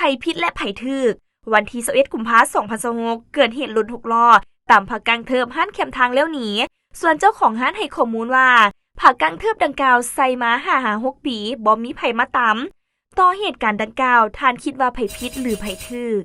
ຜຜິດ ແລະ ໃຜຖືກ. ວັນທີຊາວເອັດ ກຸມພາ ສອງພັນຊາວຫົກ ເກີດເຫດລົດຫົກລໍ້ຕຳຜັກກ້າງເທີບຮ້ານແຄມທາງແລ້ວໜີ. ສ່ວນເຈົ້າຂອງຮ້ານໃຫ້ຂໍ້ມູນວ່າ ຜັກກ້າງເທີບດັ່ງກ່າວໃສ່ມາຫ້າຫາຫົກປີ ບໍ່ມີໃຜມາຕຳ. ຕໍ່ເຫດການດັ່ງກ່າວ ທ່ານຄິດວ່າໃຜຜິດ ຫຼື ໃຜຖືກ?